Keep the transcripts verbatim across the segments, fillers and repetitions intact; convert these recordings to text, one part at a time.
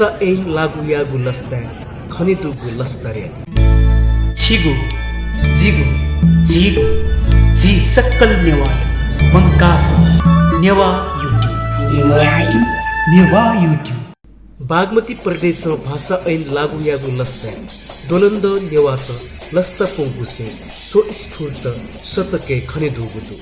भाषा ऐन लागू याःगु लसताय् खनेदुगु लसता र्‍याली। छिगु, जिगु, झीगु, झी सकल नेवाःया मंकाः सः नेवाः YouTube। नेवाः YouTube। बागमती प्रदेशं भाषा ऐन लागू याःगु लसताय् द्वलंद्वः नेवाःत लसता प्वंगु स्वस्फूर्त शतकय् खनेदुगु दु।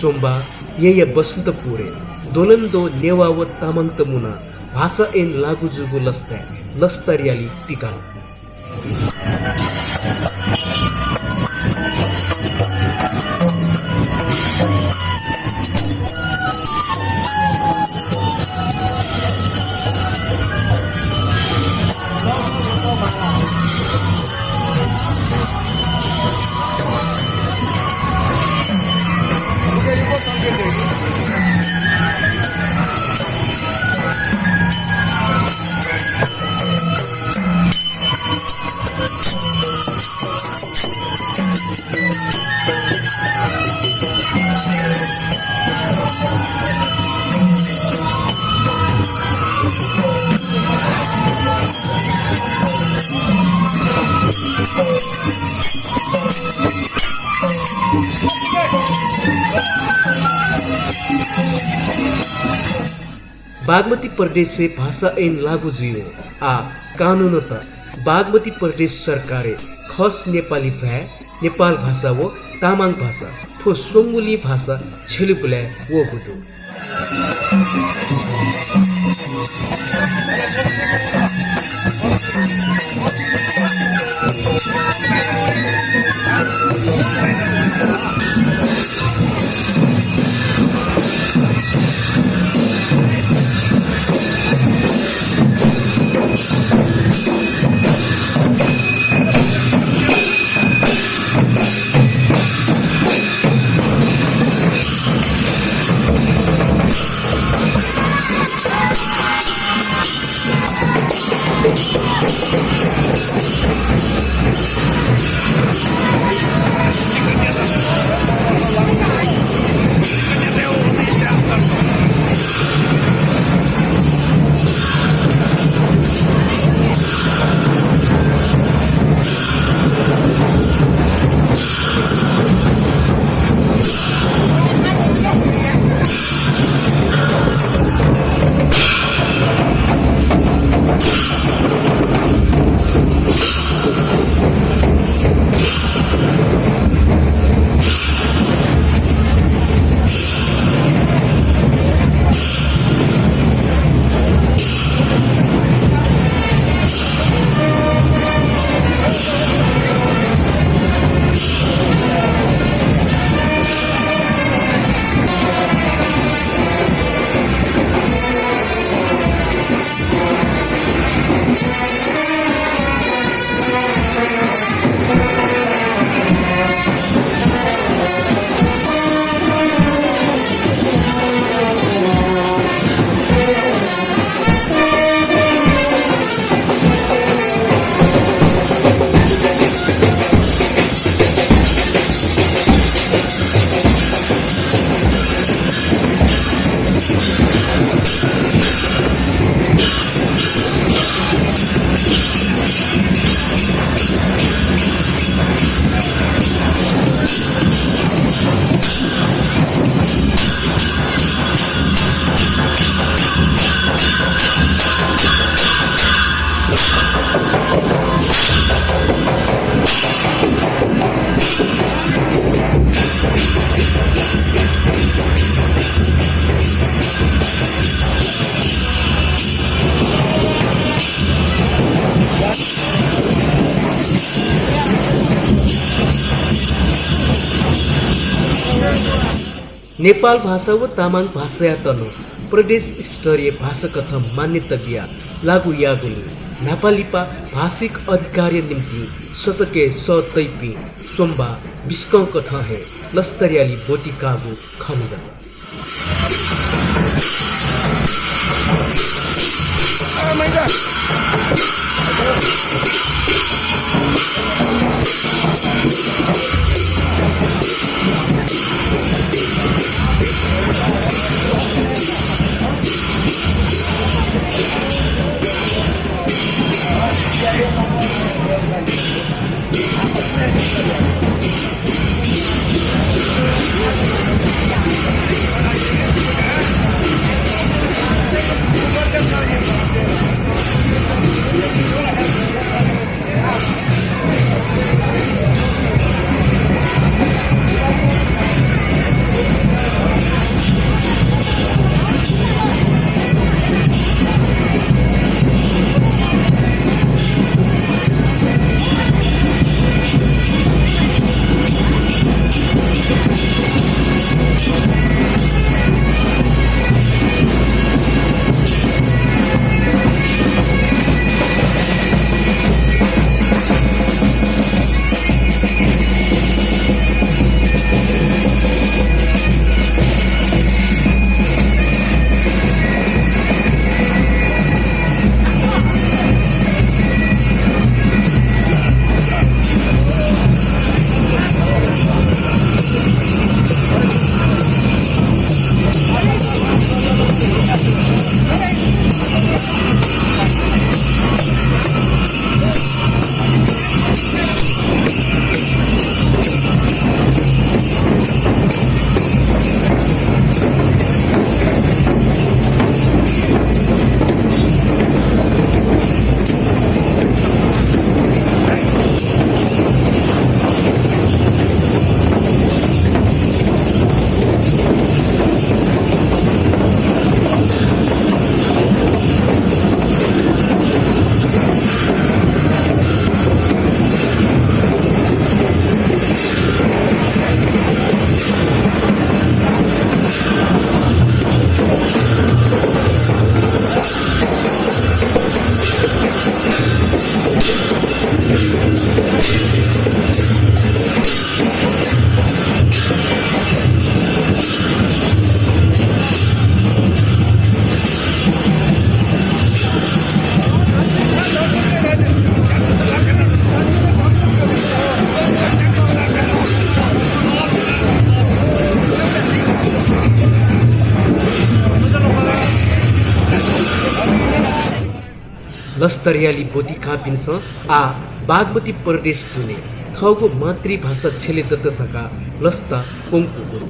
सोमबाः येँया बसन्तपुरय् द्वलंद्वः नेवाः व तामाङत मुनाः भाषा ऐन लागू जूगु लसताय् लसता र्‍याली पिकाल। बागमती प्रदेशय् भाषा ऐन लागू जुइवं आः कानूनत बागमती प्रदेश सरकारय् खस नेपाली भाय्, नेपाल भाषा व तामाङ भाषा थ्व स्वंगुलिं भाषा छ्यलेबुलाय् वःगु दु। नेपाल भाषा व तामाङ भाषायात नं प्रदेश स्तरीय भाषा कथं मान्यता बियाः लागू याःगुलिं न्हापा लिपा भाषिक अधिकारया निंतिं सतकय् सः तइपिं स्वम्बा बिस्कं कथं हे लस्तरियालि ब्वति काःगु खनेदत। लस्तरियालि ब्वति काःपिन्सं आः बागमती प्रदेश दुने थःगु मातृभाषा छ्यले दत धकाः लसता प्वंकूगु दु।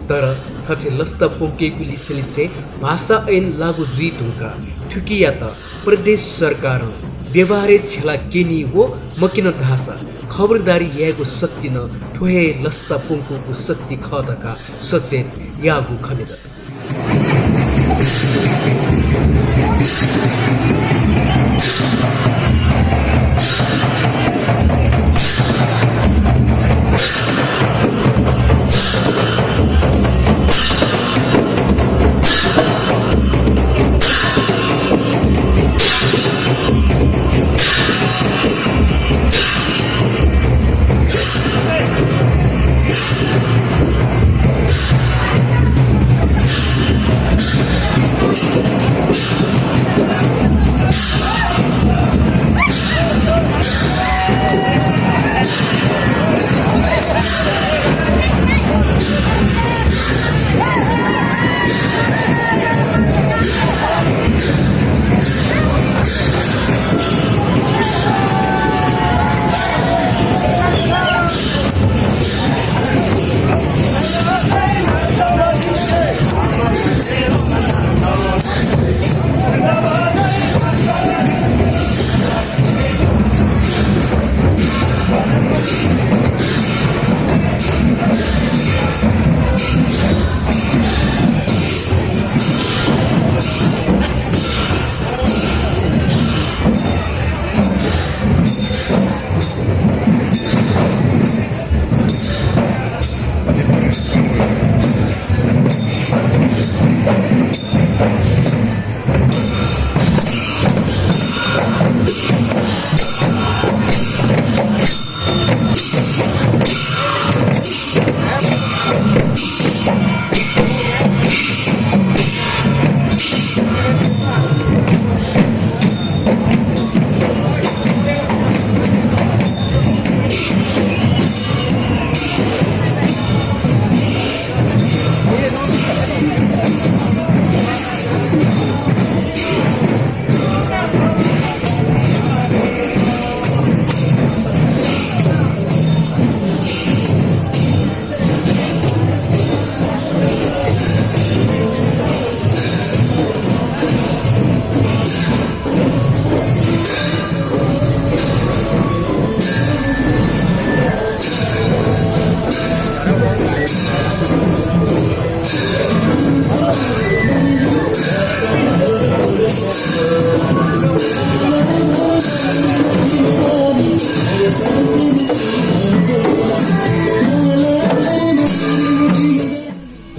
तर थथे लसता प्वंकेगु लिसेलिसे भाषा ऐन लागू जुइ धुंकाः थुकियात प्रदेश सरकारं व्यवहारय् छ्यला क्यनी व मक्यन धाःसा खबरदारी यायेगु शक्ति नं थ्व हे लसता प्वंकूगु शक्ति खः धकाः सचेत याःगु खनेदत।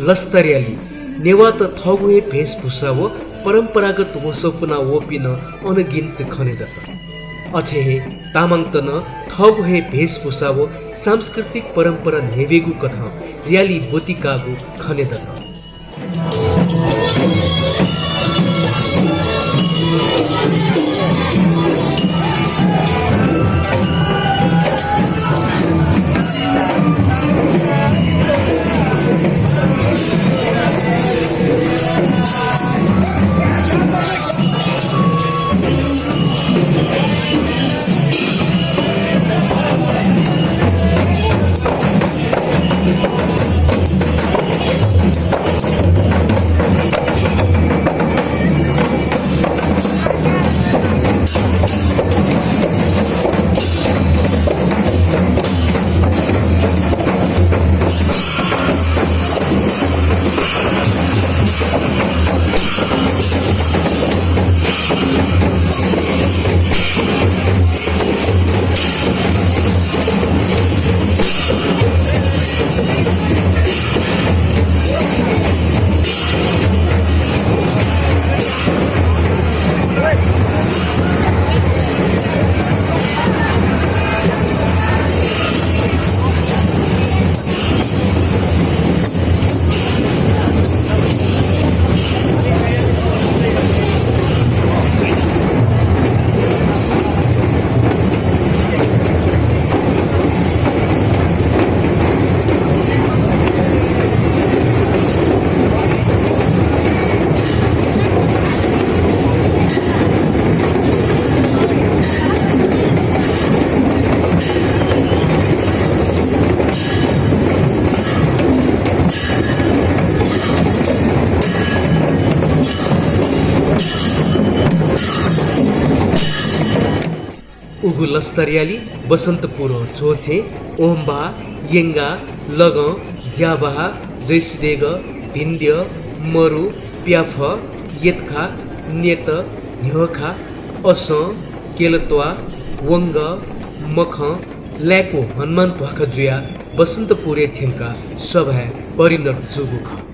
लसतारयाली नेवाःत थःगु हे भेषभूषा व परम्परागत वसः पुना वःपिं नं अनगिन्त खने दत। अथे हे तामाङत नं थःगु हे भेषभूषा व सांस्कृतिक परम्परा न्ह्यब्वयेगु कथं र्‍याली ब्वति काःगु खने दत। उगु लसतारयाली बसन्तपुर, झ्वछेँ, ओहम्बा, येंगा, लगं, ज्याबहाः, जैसुदेग, भिन्द्य, मरु, प्याफः, येतखा, न्यत, न्ह्यःखा, असं, केलत्वाः, वंगः, मखं, लाय्क व हनुमान ध्वाखा जुयाः बसन्तपुरय् थ्यंकाः सभाय् परिणत जूगु खः।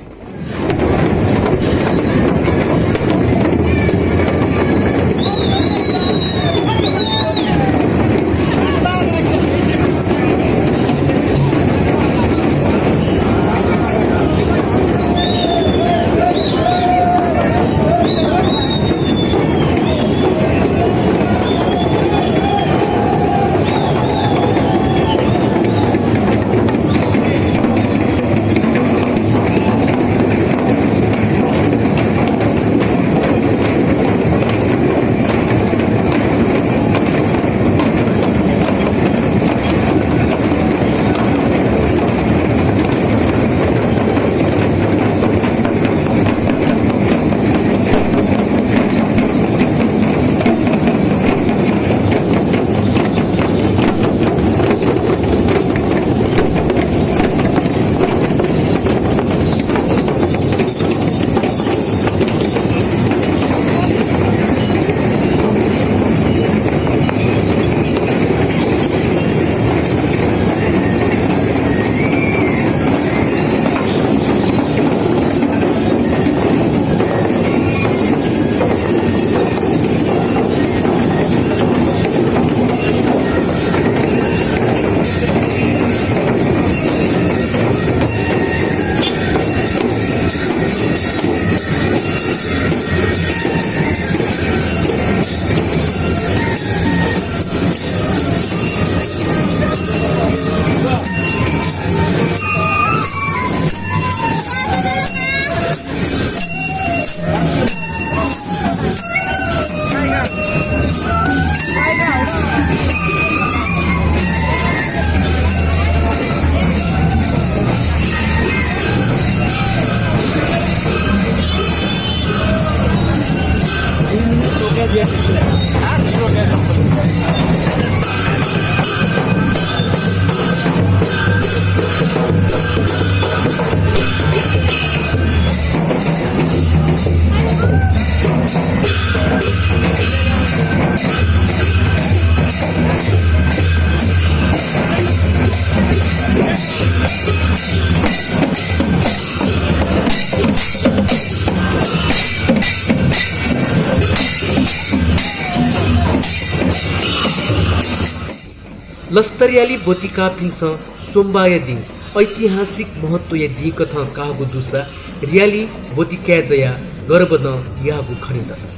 लस्तर याली ब्वति काःपिन्सं सोमबाःया दिं ऐतिहासिक महत्वया दिं कथं काःगु दुसा याली ब्वति काये दयाः गर्व नं याःगु खनेदत।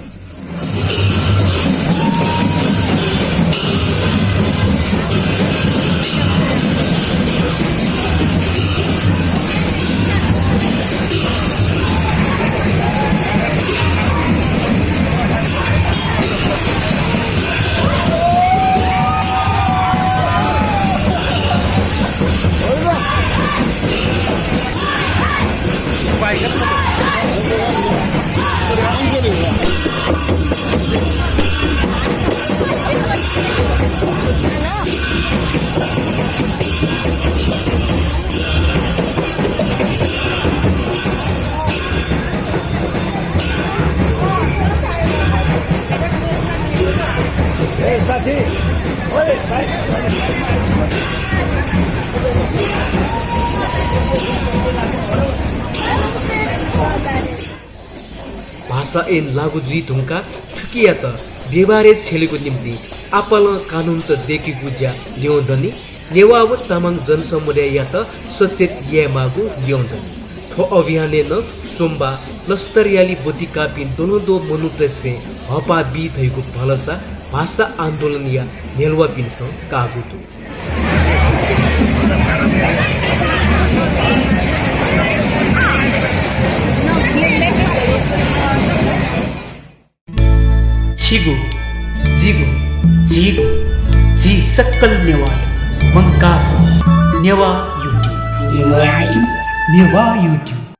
भाषा ऐन लागू जुइ धुंकाः थुकियात व्यवहारय् छ्यलेगु निंतिं आपालं कानूनत दय्केगु ज्या ल्यं दनि। नेवाः व तामाङ जनसमुदाययात सचेत यायेमाःगु ल्यं दनि। थ्व अभियानय् नं सोमबाः लस्तर याली ब्वति काःपिं द्वलंद्वः मनूतय्सं हःपाः बी धइगु भलसा भाषा आन्दोलनया न्ह्यलुवापिन्सं काःगु दु। छिगु, जिगु, झीगु, झी सकल नेवाःया मंकाः सः नेवाः YouTube। नेवाः YouTube।